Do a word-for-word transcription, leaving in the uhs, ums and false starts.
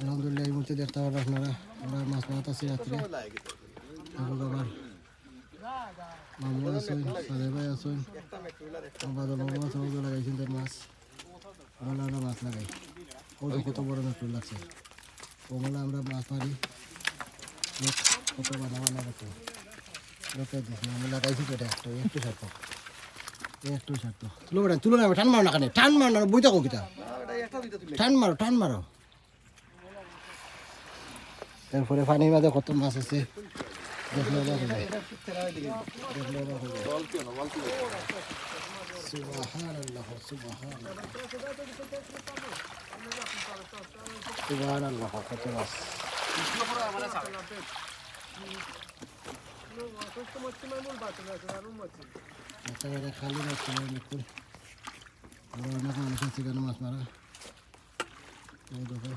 আলহামদুলিল্লাহ, এই মুহূর্তে দেখতে পারবেন আপনারা, আমরা মাছ মারাত আছি রাত্রে। এখন আবার মামু আছইন, সালে ভাই আছইন, আবার মামু আছইন, ওগুলো লাগাইছেন তার মাছ। আমরা আমরা মাছ লাগাই। ও তো কত বড় মেট্রোল লাগছে। ও বলে আমরা মাছ মারি। দেখ, কত বানা বানা করতে। ওকে দেখ, আমি লাগাইছি তো এটা একটু, একটু সার্থক। একটু সার্থক। তুলো বেটা, তুলো না, টান মারো না কেনে? টান মারো না, বই থাকো কিতা? টান মারো, টান মারো। এরপরে পানির মাঝে কত মাছ আছে। দেখলে অবাক হইবে। দেখলে অবাক হইবে। সুবহানাল্লাহ, সুবহানাল্লাহ। সুবহানাল্লাহ, কত মাছ। একেবারে খালি মাছ ছিল, বিলকুল। আরো অনেক মানুষ আছে এখানে মাছ মারা। এই দেখো।